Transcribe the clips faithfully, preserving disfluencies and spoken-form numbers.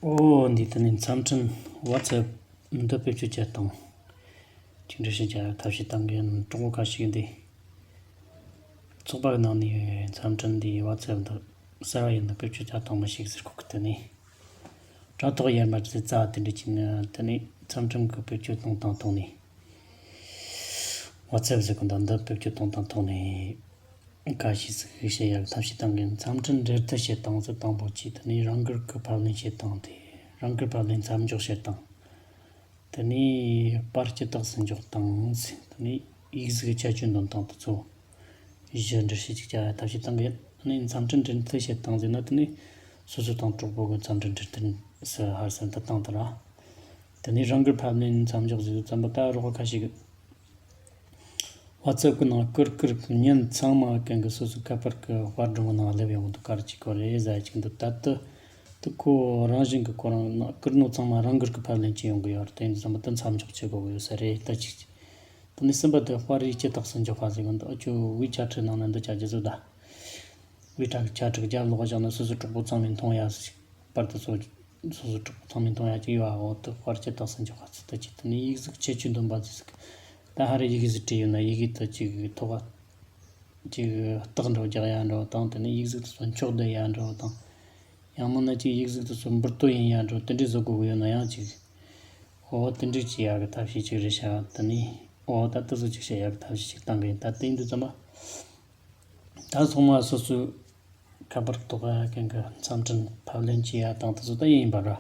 ཨོ་འདི་དེ་ནས་མཚམས་སྤྲིན་WhatsApp་འདི་བེད་སྤྱོད་བྱེད་སྟངས་ཅིག་འགྲེལ་བཤད་རྒྱག་ཐབས་ཤེས་བཏང་གི་ཡིན། གྲོགས་པོ་ཁ་ཤས་འདི་ཚོགས་པ་གི་ནང་ནས་མཚམས་སྤྲིན་འདི་WhatsApp་འདི་གསར་བ་ཡིན་ན་བེད་སྤྱོད་བྱ་སྟངས་མི་ཤེས་ཟེར། ཁོ་གི་དེ་ནས་དྲ་ཐོག་ཡར་མར་ཟེར་རྩ་དེ་འདྲ་ཅིག་ནི་དེ་ནས་མཚམས་སྤྲིན་གི་བེད་སྤྱོད་གཏོང་སྟངས་ཐོག་ནས་WhatsApp་ཟེར་གོ་འདི་འདི་བེད་སྤྱོད་གཏོང་སྟངས་ཐོག་ནས། འགའ་ཞིག་ཟིག་གིས་བཤད་ཡག་ཐབས་ཤེས་བཏང་གི། མཚམས་སྤྲིན་འགྲན་བསྡུར་བྱེད་སྟངས་སུ་དང་པོ་གཅིག་དེ་ནས་རང་འགུལ་གྱི་ཕབ་ལེན་བྱེད་སྟངས་དེ། རང་འགུལ་ཕབ་ལེན་མཚམས་འཇོག་བྱེད་སྟངས། དེ་ནས་པར་སྤྱི་རྟགས་སུ་འཇོག་སྟངས། དེ་ནས་ཡིག་གཟུགས་ཁྱད་ཆོས་འདོན་སྟངས་དེ་ཚོ་བཞི་འགྲེལ་བཤད་ཅིག་བྱ་ཡག་ཐབས་ཤེས་བཏང་གི། དེ་ནས་མཚམས་སྤྲིན་འགྲན་བསྡུར་བྱེད་སྟངས་ཟེར་ན་དེ་ནས་སོ་སོ་དང་གྲོགས་པོ་གི་མཚམས་སྤྲིན་འགྲན་བསྡུར་སུ་ཧར་སེམས་དུ་བཏང་དེ་ར། དེ་ནས་རང་འགུལ་ཕབ་ལེན་མཚམས་འཇོག་ཟེར་དུས་ཙམ་པ་ད་རོགས་པ་ཁ་ཤས་ཀྱིས། WhatsApp་གི་ནང་བསྐུར་བསྐུར་གི་ཉིན་ཚང་མ་གན་གི་སོ་སོའི་ཁ་པར་གི་དཔར་སྒྲོམ་གི་ནང་སླེབས་ཡོང་དུས་ག་རེ་བྱེད་དགོས་རེད་ཟེར་གཅིག་འདུག་ད་ལྟ་དུ་ཁོ་རང་བཞིན་གི་ཁོ་རང་ནང་བསྐུར་ནོ་ཚང་མ་རང་འགུལ་གི་ཕབ་ལེན་བྱེད་ཡོང་གི་ཡོད་རེད། དེ་ཡིན་དུས་ཙམ་པ་དུ་མཚམས་འཇོག་བྱེད་དགོས་གི་ཡོད་ས་རེད། ད་གཅིག་དེ་ནས་གསུམ་པ་དུ་དཔར་རིས་སྤྱི་རྟགས་སུ་འཇོག་པ་ཟེར་གི་འདུག་ཨ་ཅོ་ཝི་ཆ་ཊི་ནང་ན་འདི་ཆ་རྒྱུ་བཟོ་ད། ཝི་ཊ་གི་ཆ་ཊི་རྒྱབ་ལོག་བཞག་ན་སོ་སོའི་གྲོགས་པོ་ཚང་མས་མཐོང་ཡ་ཞིག་པར་དུ་སོ་སོ་སོའི་གྲོགས་པོ་ཚང་མས་མཐོང་ཡ་ཅིག་ཡོད་ཨ། འོ་དེ་དཔར་སྤྱི་རྟགས་སུ་འཇོག་ག་ཚོད་ལྟ་ཅིག་དེ་ནས་ཡིག་གཟུགས་ཁྱད་ཆོས་འདོན་པ་ཟེར་ཟིག་ད་ཧ་རེ་ཡི་གེ་ཟིག་བྲིས་ཡོད་ན་ཡི་གེ་དེ་ཅིག་ཐོག་ཅིག་རྟགས་འདྲ་བོ་རྒྱག་ཡ་འདྲ་བོ་དང་། དེ་ནས་ཡིག་གཟུགས་དེ་ཚོ་འཁྱོག་བསྡད་ཡ་འདྲ་བོ་དང་། ཡང་མིན་ན་ཅིག་ཡིག་གཟུགས་དེ་ཚོ་འབུར་ཏོ་ཡིན་ཡ་འདྲ་བོ་དེ་འདྲས་བཟོ་དགོས་གི་ཡོད་ན་ཡང་ཅིག་འོ་དེ་འདྲས་ཅིག་ཡ་གི་ཐབས་ཤེས་ཅིག་རེད་ཤག་དེ་ནས་འོ་ད་དེ་ཚོ་ཅིག་བྱེད་ཡ་གི་ཐབས་ཤེས་ཅིག་བཏང་གི་ཡིན། ད་དེ་ཡིན་དུས་ཙམ་པ། ད་ཚང་མ་སོ་སོའི་ཁ་པར་ཐོག་ག་གན་གི་མཚམས་སྤྲིན་ཕབ་ལེན་བྱེད་ཡ་དང་དེ་ཚོ་ད་ཡིན་པ་ར།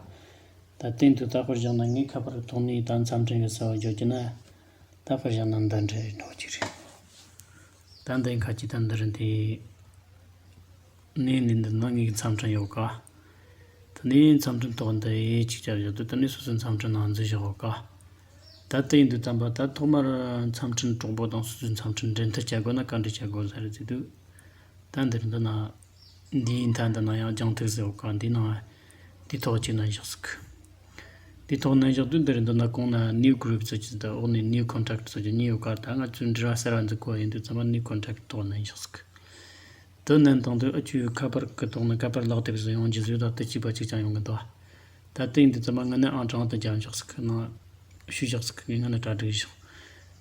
ད་སྟེང་དུ་ད་དཔེར་བཞག་ན་ངའི་ཁ་པར་ཐོག་ནས་ད་མཚམས་སྤྲིན་གི་གསལ་བོ་བརྗོད་ཀྱི་ན། ད་དཔེར་བཞག་ན་འདི་འདྲ་འགྲོ་གི་རེད། ད་འདི་ཁ་ཅིག་ད་འདི་རེད་འདི། ནས་ནས་འདི་ན་ངའི་མཚམས་སྤྲིན་ཡོད་ག་དེ་ནས་མཚམས་སྤྲིན་ཐོག་འདི་ཡེ་གཅིག་བྱ་བཞག་དུས་དེ་ནས་སོ་སོའི་མཚམས་སྤྲིན་ནང་འཛུལ་བཞག་ཡོད་ག་ད་དེ་ཡིན་དུས་ཙམ་པ་ད་ཐོག་མར་མཚམས་སྤྲིན་གྲོགས་པོ་དང་སོ་སོའི་མཚམས་སྤྲིན་འགྲན་བསྡུར་བྱ་དགོས་ན་ག་འདྲ་བྱ་དགོས་ཟེར་ཟེར་དུས། ད་འདིར་འདི་ན། འདིའི་མཐའ་འདི་ན་ཡང་རྒྱང་ཐིག་ཟེར་ཡོད་ག་འདི་ན། འདི་ཐོག་ཅིག་ནན་བཞག་ཟིག་འདི་ཐོག་ནན་བཞག་དུས་འདིར་འདི་ན་གོང་ན་new group་ཟེར་གྱི་འདི་འོག་ནས་new contact་ཟེར་གྱི་གཉིས་ཡོད་ག་ད་ང་ཚོས་འབྲེལ་བ་གསར་བ་འཛུགས་དགོས་ཡིན་དུས་ཙམ་པ་new contact་ཐོག་ནན་བཞག་ཟིག་དེ་ནན་བཏང་དུས་ཨ་ཆུའི་ཁ་པར་གི་ཐོག་ནས་ཁ་པར་ལག་དེབ་ཟིག་ཡོང་རྒྱུ་ཟིག་ད་དེ་གཅིག་པ་གཅིག་ཀྱང་ཡོང་གི་འདུག་ད་དེ་ཡིན་དུས་ཙམ་པ་ང་ནི་ཨང་གྲངས་དེ་རྒྱབ་བཞག་ཟིག་གི་ནང་ཞུས་བཞག་ཟིག་གི་ང་ནི་གྲ་སྒྲིག་བཞག་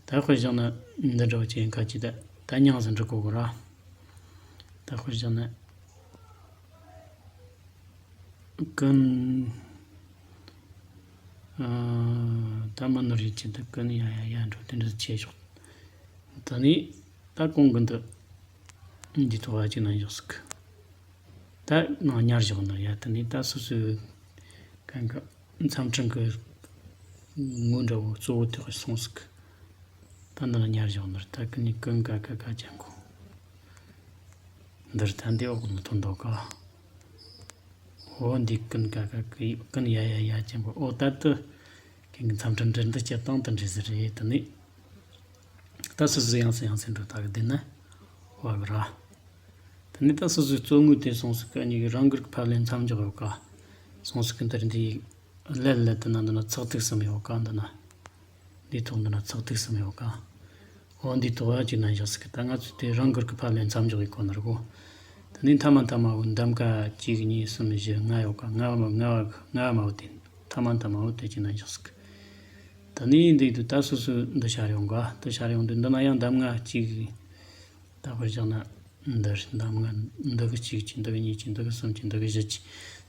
ད་དཔེ་བཞག་ན་འདི་འདྲ་བོ་ཅན་ཁ་ཅིག་ད་ད་མྱང་ཟིག་འགྲོ་དགོས་གི་ར། ད་དཔེར་བཞག་ན། ཀུན། ཨ། ད་མ་ནོར་ཡིད་ཀྱི་འདི་ཀུན་ཡ་ཡ་ཡ་འགྲོ་དེ་འདྲ་བྱས་ཤོག་ད་ནི་ད་གོང་གི་འདི་འདི་ཐོག་ཨ་ཅིག་ན་བཞག་ཟིག་ད་ནང་ཉར་བཞག་ན་ཡ་ད་ནི་ད་སོ་སོའི་གང་གི་མཚམས་སྤྲིན་གི་ངོ་འདྲ་བོ་གཙོ་བོ་དེ་གི་སོང་ཟིག་ད་འདི་ལ་ཉར་བཞག་ན་ད་ཀུན་ནི་ཀུན་ཀ་ཀ་ཀ་ཅན་གོ་འདིར་ད་འདི་འོག་ནས་ཐོན་འདུག་ག་འོ་འདི་ཀུན་ཀ་ཀ་ཀི་ཀུན་ཡ་ཡ་ཡ་ཅན་པོ་འོ་ད་དུ་ཁྱེད་ཀྱི་མཚམས་སྤྲིན་འགྲན་བསྡུར་བྱེད་སྟངས་དེ་འདྲ་ཟིག་རེད། དེ་ནི་ད་སོ་སོ་ཡང་སེ་ཡང་སེ་འགྲོ་ད་གི་འདི་ན་བ་གི་ར། དེ་ནི་ད་སོ་སོའི་གཙོ་དངོས་དེ་སོང་ཟིག་གི་གཉིས་ཀྱི་རང་འགུལ་གྱི་ཕབ་ལེན་མཚམས་འཇོག་ཡོད་ག་སོང་ཟིག་གི་འདིར་འདི་ལད་ལད་དེ་ན་འདི་ན་ཚག་ཐིག་གསུམ་ཡོད་ག་འདི་ན། འདིའི་ཐོག་འདི་ན་ཚག་ཐིག་གསུམ་ཡོད་ག་འོ་འདིའི་ཐོག་ཨ་ཅིག་ན་བཞག་ཟིག་ད་ང་ཚོས་དེ་རང་འགུལ་གྱི་ཕབ་ལེན་མཚམས་འཇོག་ཡིན་གོ་ནི་རེད་གོ་དེ་ནས་མཐའ་མ་མཐའ་མ་འོ་འདམ་ཀ་གཅིག་གཉིས་གསུམ་བཞི་ལྔ་ཡོད་ག་ལྔ་བ་མ་ལྔ་བ་ལྔ་བ་མ་འོ་དེ་མཐའ་མ་མཐའ་མ་འོ་དེ་ཅིག་ན་བཞག་ཟིག་ད་ནི་འདི་དུ་ད་སོ་སོ་འདི་ཤར་ཡོང་ག་འདི་ཤར་ཡོང་དུས་འདི་ན་ཡང་འདམ་ལྔ་གཅིག་ད་དཔེར་བཞག་ན་འདིར་འདམ་ལྔ་འདི་གི་གཅིག་གཅིག་འདི་གི་གཉིས་གཅིག་འདི་གི་གསུམ་གཅིག་འདི་གི་བཞི་གཅིག་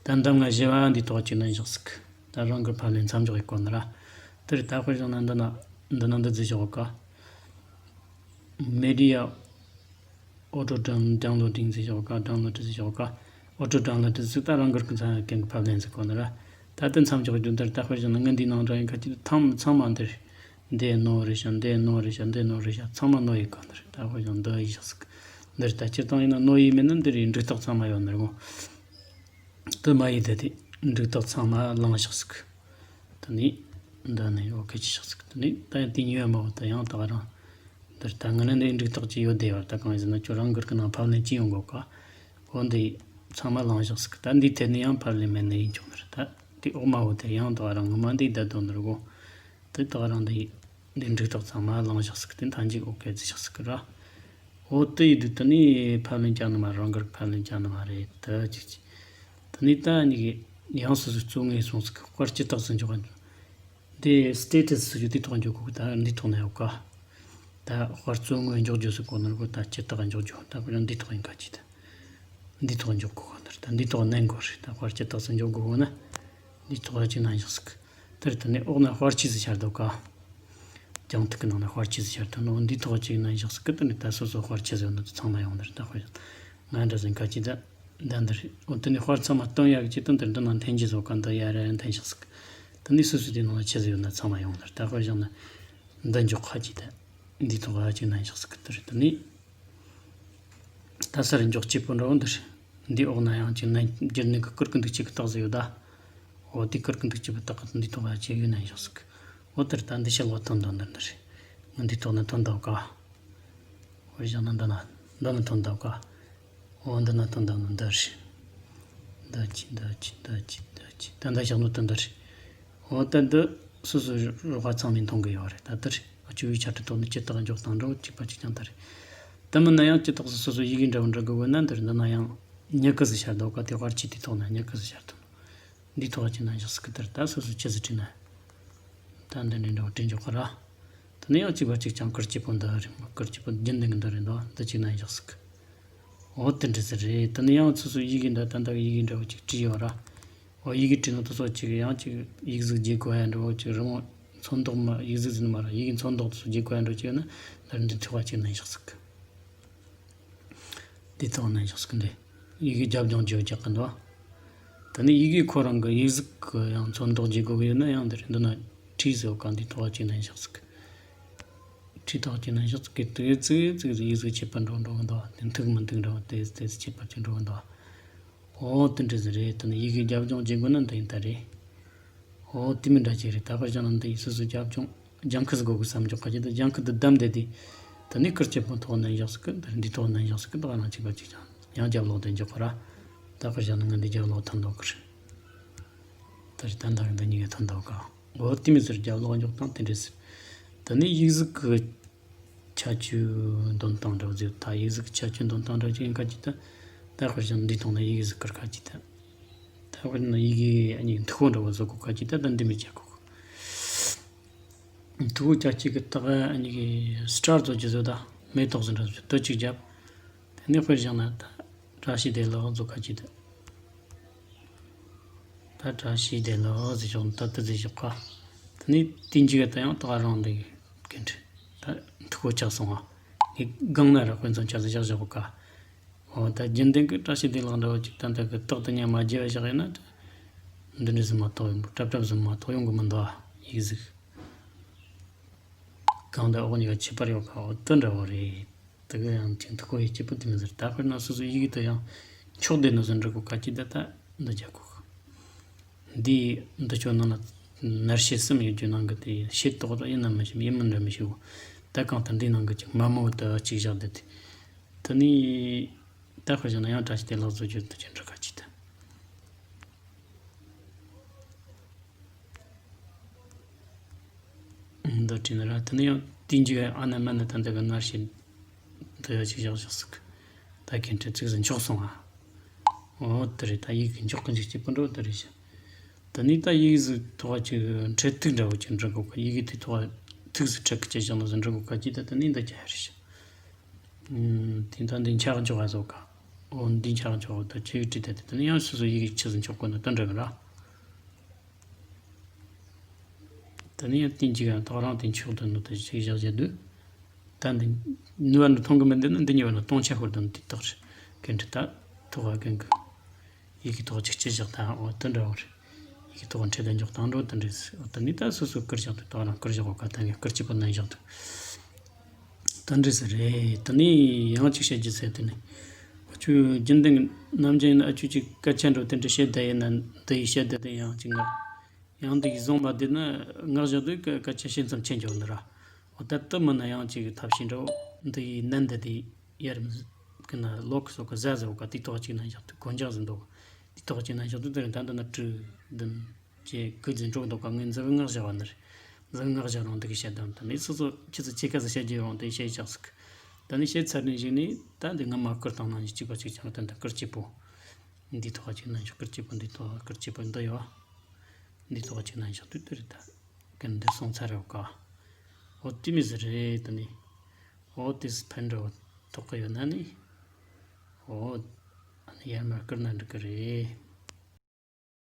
ད་འདམ་ལྔ་བཞི་བ་འདི་ཐོག་ཅིག་ན་བཞག་ཟིག་ད་རང་གི་ཕབ་ལེན་མཚམས་འཇོག་ཡིན་གོ་ནི་ར། དེར་ད་དཔེར་བཞག་ན་འདི་ན་འདི་ན་འདི་འཛུལ་བཞག་ག Media auto downloading་ཟེར་བཞག་ག download་ཟེར་བཞག་ག auto download་ཟེར་ད་རང་གི་གི་ཚང་གི་ཕབ་ལེན་ཟེར་གོ་ནི་ར། ད་ལྟ་མཚམས་འཇོག་རྒྱུ་འདིར་ད་དཔེར་བཞག་ན་ངའི་འདིའི་ནང་འདྲ་ཡིན་ཁ་ཅིག་ཐམ་ཚང་མ་འདིར་འདི་ནོ་རེད་ཤག་འདི་ནོ་རེད་ཤག་འདི་ནོ་རེད་ཤག་ཚང་མ་ནོ་ཡིན་གོ་ནི་ར། ད་དཔེར་བཞག་ན་འདི་ཡིན་ཤག་ཟིག་འདིར་ད་སྤྱིར་བཏང་ཡིན་ན་ནོ་ཡིན་མིན་ན་འདིར་ཡིན་འགྲིག་རྟགས་ཚང་མ་ཡོད་ནི་རེད་གོ་འདི་མ་ཡིན་ད་དེ་འགྲིག་རྟགས་ཚང་མ་བླངས་ཤག་ཟིག་དེ་ནས་འདི་ནས་ཨོ་ཁེ་ཅི་ཆགས་ཟིག་དེ་ནས་ད་ཡང་དེ་ཉོས་མ་བོ་ད་ཡང་ད་ག་རང་འདིར་ད་ངི་ནི་འདི་འགྲིག་རྟགས་ཅི་ཡོད་བསྡད་བར་ད་གང་ཡིན་ཟེར་ན་ཁྱོད་རང་གིར་གི་ནང་ཕབ་ལེན་ཅི་ཡོང་གོ་ག་འོ་འདི་ཚང་མ་བླངས་ཤག་ཟིག་ད་འདི་ཐད་ནས་ཡང་ཕབ་ལེན་མེད་ནི་ཡིན་ཆོག་ནི་རེད། ད་དེ་ཨོ་མ་བོ་དེ་ཡང་ད་ག་རང་ངི་མ་འདི་བསྡད་དོ་ནི་རེད་གོ་དེ་ད་ག་རང་འདི་འདི་འགྲིག་རྟགས་ཚང་མ་བླངས་ཤག་ཟིག་དེ་མཐའ་མཇུག་ཨོ་ཁེ་ཅི་ཆགས་ཟིག་ར། འོ་དེ་ཡིན་དུས་དེ་ནས་ཕབ་ལེན་ཅང་ནི་མ་རང་གིར་ཕབ་ལེན་ཅང་ནི་མ་རེད་ད་ཅིག་ཅིག་དེ་ནས་ད་ནི་གི་ ཡང་སོ་སོའི་གཙོ་གནད་སོང་ཟིག་གི་དཔར་སྤྱི་རྟགས་སུ་འཇོག་ག་འདི་སི་ཊེ་ཊས་ཟེར་རྒྱུ་དེ་ཐོག་འཇོག་དགོས་གི། ད་འདི་ཐོག་ན་ཡོད་ཀ། ད་དཔར་གཙོ་གནད་འཇོག་རྒྱུ་ཟེར་གོ་ནོ་གོ། ད་སྤྱི་རྟགས་འཇོག་རྒྱུ་ད་དཔེར་ན་འདི་ཐོག་ཡིན་ཁ་ཅིག་ད། འདི་ཐོག་འཇོག་དགོས་ག། ད་འདི་ཐོག་ནན་དགོས་རེད། ད་དཔར་སྤྱི་རྟགས་སུ་འཇོག་དགོས་གོ་ན། འདི་ཐོག་ཅིག་ན་བཞག་ཟིག་དེར་དེ་ནས་འོག་ན་དཔར་ཆས་ཟེར་ཤར་འདུག་ག། རྒྱང་ཐིག་གི་ནང་ན་དཔར་ཆས་ཟེར་ཤར་འདུག་ནོ། འདི་ཐོག་ཅིག་ན་བཞག་ཟིག་གི། དེ་ནས་ད་སོ་སོ་དཔར་ཆས་ཟེར་ནོ་དེ་ཚང་མ་ཡོང་ནི་རེད། ད་དཔེར་ན་ང་འདྲ་ཟིག་ཁ་ཅིག་ད། ད་འདི་རེད། འོ་དེ་ནས་དཔར་ཚང་མ་སྟོན་ཡག་གི་ཆེད་དུ་འདིར་འདི་ན་འཐེན་གྱི་བཟོ་ག། འདི་ཡར་འཐེན་བཞག་ཟིག་དེ་ནས་སོ་སོ་དེ་ནང་ལ་ཆི་ཟིག་ཡོད་ན་ཚང་མ་ཡོང་ནི་རེད། ད་དཔེར་བཞག་ན་འདི་འཇོག་ཁ་ཅིག་ད། འདི་ཐོག་ཨ་ཅིག་ན་བཞག་ཟིག་གི། དེ་རེད། དེ་ནས་ད་སར་འཇོག་སྤྱད་པོ་འདྲ་བོ་འདི་རེད། འདི་འོག་ན་ཡང་ཅིག་ན་བསྒྱུར་ནི་གི་ཀིར་གི་འདུག་ཅིག་གི་རྟགས་ཟིག་ཡོད་ད། འོ་དེ་ཀིར་གི་འདུག་ཅིག་གི་རྟགས་གི་འདི་ཐོག་ཨ་ཅིག་ཡོད་ན་བཞག་ཟིག་འོ་དེར་ད་འདི་ཤེལ་བ་ཐོན་འདུག་འདི་འདི་རེད། ང་འདི་ཐོག་ན་ཐོན་འདུག་ག། འོ་བཞག་ན་འདི་ན་འདི་ན་ཐོན་འདུག་ག། འོ་འདི་ན་ཐོན་འདུག་ནི་འདི་རེད། འདི་ཅི་འདི་ཅི་འདི་ཅི་འདི་ཅི་ད་འདི་བཞག་ནོ་དེ་འདི་རེད། འོ་ད་འདི་སོ་སོ་རོགས་པ་ཚང་མས་མཐོང་གི་ཡོད་རེད། ད་འདི་རེད། སྤྱི་བོའི་ཆ་ཁྲི་ཐོག་ནས་སྤྱི་རྟགས་འཇོག་སྟངས་འདྲ་བོ་གཅིག་པ་གཅིག་རྐྱང་ད་རེད། དེ་མིན་ན་ཡང་སྤྱི་རྟགས་སུ་སོ་སོ་ཡི་གེ་འདྲ་བོ་འབྲི་དགོས་དགོས་ན། འདིར་འདི་ན་ཡང་མྱུ་གུ་ཟིག་ཤར་འདུག་ག། དེ་དཔར་ཆས་དེ་ཐོག་ན་མྱུ་གུ་ཟིག་ཤར་འདུག་འདི་ཐོག་ཅིག་ན་བཞག་ཟིག་གི། དེར་ད་སོ་སོ་ཆི་ཟིག་བྲིས་ན། ད་འདི་འདྲའི་འདྲ་བོ་བྲིས་འཇོག་གི་ར། དེ་ནས་ཡང་གཅིག་པ་གཅིག་རྐྱང་། ཀིར་སྤྱད་པོ་འདི་རེད། ཀིར་སྤྱད་པོ་རྒྱུན་ལྡན་གི་འདི་རེད་འདུག་འདི་གཅིག་ན་བཞག་ཟིག་འོ་དེ་འདྲ་ཟིག་རེད། དེ་ནས་ཡང་སོ་སོ་ཡི་གེ་འདི་ད་ལྟ་གི་ཡི་གེ་འདྲ་བོ་གཅིག་བྲིས་ཡོད་ར། འོ་ཡི་གེ་བྲིས་ནོ་དེ་ཚོ་གཅིག་ཡང་གཅིག་ཡིག་གཟུགས་བརྗེ་དགོས་ཡ་འདྲ་བོ་གཅིག་རི་མོ་ཚོན་མདོག་མ་ཡིག་གཟུགས་ཟིན་མ་ར། ཡི་གེ་ཚོན་མདོག་དེ་ཚོ་བརྗེ་དགོས་ཡ་འདྲ་བོ་གཅིག་ཡོད་ན་འདིར་འདི་ཐོག་གཅིག་ན་བཞག་ཟིག་འདི་ཐོག་ན་བཞག་ཟིག་འདི། ཡི་གེ་རྒྱབ་ལྗོངས་བརྗེ་རྒྱག་གི་འདུག་དེ་ནས་ཡི་གེ་ཁོ་རང་གི་ཡིག་གཟུགས་ཀྱི་ཡང་ཚོན་མདོག་བརྗེ་དགོས་ཀྱི་ཡོད་ན་ཡང་འདིར་འདི་ན་བྲིས་ཟེར་བ་ག་འདི་ཐོག་གཅིག་ན་བཞག་ཟིག་བྲིས་ཐོག་གཅིག་ན་བཞག་ཟིག་གི་དེ་ཙིག་ཙིག་ཡིག་གཟུགས་ཁྱད་པར་འགྲོ་འགྲོ་གི་འདུག་དེ་མཐུག་མི་མཐུག་འདྲ་བ་དེ་དེ་ཁྱད་པར་ཅིག་འགྲོ་གི་འདུག་འོ་དེ་འདྲ་ཟིག་རེད། དེ་ནས་ཡི་གེ་རྒྱབ་ལྗོངས་བརྗེ་དགོས་ན་འདི་ཡིན་ད་རེད། འོ་དེ་མི་འདྲ་ཅིག་རེད། ད་དཔེར་བཞག་ན་འདི་ཡི་སོ་སོ་རྒྱབ་ལྗོངས་ལྗང་ཁུ་ཟིག་དགོས་གི་བསམ་འཇོག་ག་ཅིག་ད་ལྗང་ཁུ་འདི་བསྡམས་བསྡད་དེ། ད་ནི་ཀིར་སྤྱད་པོ་ཐོག་ན་བཞག་ཟིག་གི། འདི་འདི་ཐོག་ན་བཞག་ཟིག་གི། ད་ང་གཅིག་པ་གཅིག་ཀྱང་ཡང་རྒྱབ་ལོག་དེ་འཇོག་གི་ར། ད་དཔེར་བཞག་ན་ང་འདི་རྒྱབ་ལོག་ཐོན་འདུག་གི་རེད། ད་རེད། ད་འདི་འདི་གཉིས་ཀ་ཐོན་འདུག་ག། འོ་དེ་མི་ཟེར་རྒྱབ་ལོག་འཇོག་སྟངས་དེ་འདྲ་ཟེར། ད་ནི་ཡིག་གཟུགས་གི་ཁྱད་ཆོས་འདོན་སྟངས་འདྲ་བོ་ཟིག་ད་ཡིག་གཟུགས་ཁྱད་ཆོས་འདོན་སྟངས་འདྲ་ཅིག་ཡིན་ཁ་ཅིག་ད། ད་དཔེར་བཞག་འདི་ཐོག་ན་ཡིག་གཟུགས་ཀིར་ཁ་ཅིག་ད། ད་དཔེར་ན་ཡི་གེ་ཨ་ནི་མཐུག་པོ་འདྲ་བོ་བཟོ་དགོས་ཁ་ཅིག་ད། ད་འདི་མི་བྱ་དགོས། མཐུག་པོ་ཅག་ཅིག་གི་རྟགས་ཨ་ནི་གི་སི་ཊར་བཟོ་རྒྱུ་བཟོ་ད་མེ་ཏོག་ཟིག་འདྲ་བཟོ་དུ་ཅིག་བརྒྱབ། དེ་ནས་དཔེར་བཞག་ན་ད་བཀྲ་ཤིས་བདེ་ལེགས་བཟོ་ཁ་ཅིག་ད། ད་བཀྲ་ཤིས་བདེ་ལེགས་ཟེར་ཞོག་ད་ལྟ་ཟེར་ཞོག་ག། དེ་ནས་དེ་འཇིག་ག་ད་ཡང་ད་ག་རང་འདི་གི་འདྲ་ད་མཐུག་པོ་ཆགས་སོང་ང་། ངས་སྒང་ན་ར་དཔེ་མཚོན་ཆ་ཟིག་བཞག་བཞག་ག། འོ་ད་རྒྱུན་ལྡན་གི་བཀྲ་ཤིས་བདེ་ལེགས་འདྲ་བོ་ཅིག་ད་ལྟ་གི་རྟགས་དེ་ཉམས་མ་བརྗེད་པ་བཞག་ཡིན་ན་ད་འདི་འདྲ་ཟིག་མ་གཏོགས་ཡོང་གི། གྲབ་གྲབ་ཟིག་མ་གཏོགས་ཡོང་གི་མི་འདུག་ཨ། ཡིག་གཟུགས་སྒང་དང་འོག་གཉིས་ཀ་ཁྱད་པར་ཡོད་ག། འོ་དེ་འདྲ་བོ་རེད། དེ་གི་ཡང་ཅིག་མཐུག་པོ་ཡི་སྐྱིད་པོ་དེ་མི་ཟེར། ད་དཔེར་ན་སོ་སོའི་ཡི་གེ་དེ་ཡང་འཁྱོག་བསྡད་ནོ་ཟིག་འབྲི་དགོས་ཁ་ཅིག་ད་ད་འདི་རྒྱག་དགོས། འདི་འདི་ཆོ་ནང་ན་ནར་ཕྱེད་གསུམ་ཡོད་རྒྱུ་ནང་གི་དེ་ཕྱེད་དོག་ར་ཡིན་ན་མི་ཤེས། ཡིན་མིན་ར་མི་ཤེས། འོ་ད་གང་ལྟར་འདིའི་ནང་གི་ཅིག་དམའ་མོ་དེ་གཅིག་བཞག་བསྡད་དེ། དེ་ནས་ད་དཔེར་བཞག་ན་ཡང་བཀྲ་ཤིས་བདེ་ལེགས་བཟོ་རྒྱུ་དེ་ཅིག་འབྲི་ཁ་ཅིག་ད། འདི་བྲིས་ན་ར། དེ་ནས་ཡང་དེའི་མཇུག་ཨ་ན་མ་ན་ད་འདི་གི་ནར་ཕྱེད་འདི་ཡ་ཅིག་བཞག་བཞག་ཟིག་ད་གིན་འཕྲེད་ཚིག་ཟིག་འཁྱོག་སོང་ང་། འོ་དེ་རེད། ད་ཡི་གེ་འཁྱོག་གི་འཇུག་སྐྱིད་པོ་འདྲ་བོ་དེ་རེད་ཤག་དེ་ནས་ད་ཡིག་ཟིག་ཐོག་ཅིག་འཕྲེད་ཐིག་འདྲ་བོ་ཅིག་འབྲི་དགོས་གི། ཡི་གེ་དེ་ཐོག་ཐིག་ཟིག་འཕྲེད་གི་ཅིག་བཞག་ན་ཟིག་འབྲི་དགོས་ག་ཅིག་ད་དེ་ནས་འདི་རྒྱག་ཡ་རེད་ཤག་ཨུམ། དེ་ད་འདི་འཁྱག་འཇོག་བཟོ་ག། འོ་འདི་འཁྱག་འཇོག་ད་ཅིག་བྲིས་ད་དེ་དེ་ནས་ཡང་སོ་སོ་ཡི་གེ་ཆི་ཟིག་འཁྱོག་དགོས་ན་ད་འདྲ་གི་ར། དེ་ནས་ཡང་དེ་འཇིག་ཡང་ཐོག་རང་དེ་འཁྱོག་དོན་ནོ་དེ་ཞིག་བཞག་བཞག་དུས། ད་འདི་ནུས་པ་འདི་མཐོང་གི་མི་འདུག་ན་འདི་ཉེ་བ་ན་སྟོང་ཆ་ཤོར་དོན་དེ་དག་རེད། གན་འདྲི་ད་ཐོག་ག་གན་གི་ཡི་གེ་ཐོག་ཅིག་ཅི་བཞག་ད་འོ་དེ་འདྲ་བོ་རེད། ཡི་གེ་ཐོག་འཕྲེད་དེ་འཇོག་སྟངས་འགྲོ་དེ་འདྲ་རེད། འོ་དེ་ནས་ད་སོ་སོ་བསྐུར་བཞག་དུས་ཐོག་རང་བསྐུར་བཞག་གོ་ག་ད་ངས་བསྐུར་གཅིག་པོ་ནན་བཞག་དུས། དེ་འདྲ་ཟིག་རེད། དེ་ནས་ཡང་ཅིག་བཤད་རྒྱུ་ཟེར་དེ་ནས། ཨ་ཆུ་རྒྱུན་ལྡན་གྱི་ནམ་རྒྱུན་ཡིན་ན་ཨ་ཆུ་ཅིག་སྐད་ཆ་འགྲོ་དེ་འདྲ་བཤད་བསྡད་ཡིན་ན་འདི་ཡི་བཤད་བསྡད་དེ་ཡང་ཅིག་ངག་ཡང་འདི་ཡི་བཟུང་མ་བསྡད་ན་ངག་བཞག་དུས་སྐད་ཆ་བཤད་མཚམས་ཆད་འགྱོ་ནི་ར། འོ་ད་དེ་མིན་ན་ཡང་ཅིག་ཐབས་ཤེས་འགྲོ་འདི་ཡི་ནན་འདི་དེ་ཡར་གི་ན་ལོག་གི་སོགས་གི་ཟ་ཟ་བ་ག་དེ་ཐོག་ཅིག་ན་བཞག་དུས་གོན་ཇག་ཟིན་འདུག་དེ་ཐོག་ཅིག་ན་བཞག་དུས་དེ་རིང་ད་འདི་ན་དྲུག་བདུན། ཅེས་ཁོས་འཛིན་གྲོགས་འདུག་ག་ངས་འཛིན་ངག་བཞག་པ་ནི་རེད། འཛིན་ངག་བཞག་རུང་འདི་གི་བཤད་དམ་དེ་ནས་སོ་སོ་ཁྱི་ཚོ་ཆེ་ཁ་ཚོ་བཤད་རྒྱུ་ཡོང་དེ་བཤད་བཞག་ཟིག་ད་ནི་བཤད་ཚར་ནས་གཞུག་ནས་ད་འདི་ངོ་མ་བསྐུར་བཏང་ན་ནི་གཅིག་པ་གཅིག་རྐྱང་དོན་དུ་བསྐུར་གཅིག་པོ། འདི་ཐོག་ཅིག་ན་ཞག་སྐར་གཅིག་པོ་འདི་ཐོག་སྐར་གཅིག་པོ་འདི་ཡོད། འདི་ཐོག་ཅིག་ན་ཞག་ཏུ་ཏུ་རེད་ད། ཀན་འདི་སོང་ཚར་རེད་ག། འོ་དེ་མི་ཟེར་རེད་ད་ནི། འོ་དེ་སི་ཕན་འདྲ་བོ་ཐོག་གི་ཡོད་ན་ནི། འོ་ཨ་ནི་ཡར་མར་བསྐུར་ན་འགྲིག་གི་རེད།